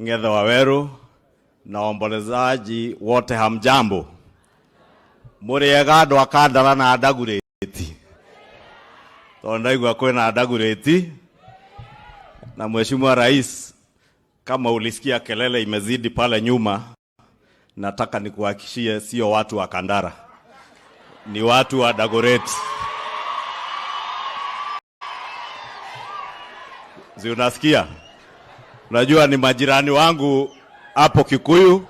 Ngethe Waweru na waombolezaji wote, hamjambo. Muriega andu a Kandara na Dagoretti, tondu ndaigua kwina Dagoretti. Na Mheshimiwa Rais, kama ulisikia kelele imezidi pale nyuma, nataka nikuhakikishie sio watu wa Kandara, ni watu wa Dagoretti. Si unasikia? Unajua ni majirani wangu hapo Kikuyu.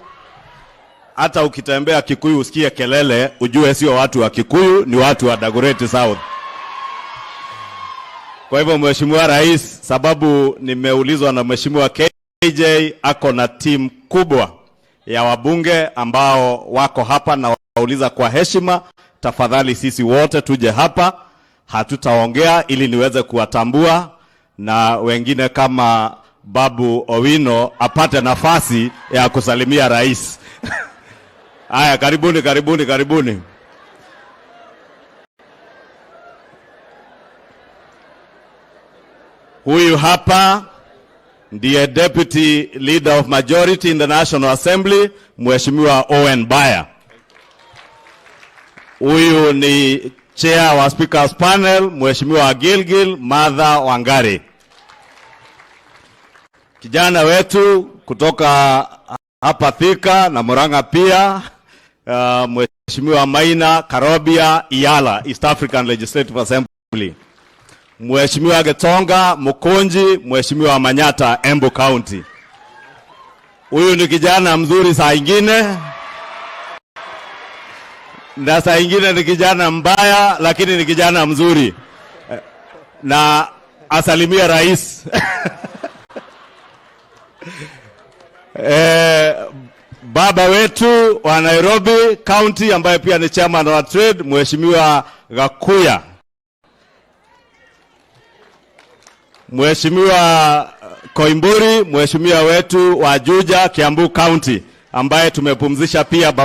Hata ukitembea Kikuyu usikie kelele, ujue sio watu wa Kikuyu, ni watu wa Dagoretti South. Kwa hivyo Mheshimiwa Rais, sababu nimeulizwa na Mheshimiwa KJ, ako na timu kubwa ya wabunge ambao wako hapa, na wauliza kwa heshima, tafadhali sisi wote tuje hapa, hatutaongea ili niweze kuwatambua na wengine kama Babu Owino apate nafasi ya kusalimia rais. Haya, karibuni, karibuni, karibuni. Huyu hapa ndiye Deputy Leader of Majority in the National Assembly, Mheshimiwa Owen Baya. Huyu ni Chair wa Speakers Panel, Mheshimiwa Gilgil Martha Wangari. Kijana wetu kutoka hapa Thika na Murang'a pia, Mheshimiwa Maina Karobia Iyala, East African Legislative Assembly. Mheshimiwa Getonga Mukunji, Mheshimiwa Manyata, Embu County. Huyu ni kijana mzuri saa ingine na saa ingine ni kijana mbaya, lakini ni kijana mzuri, na asalimia rais. Baba wetu wa Nairobi County ambaye pia ni chairman wa trade, Mheshimiwa Gakuya. Mheshimiwa Koimburi, mheshimiwa wetu wa Juja, Kiambu County, ambaye tumepumzisha pia baba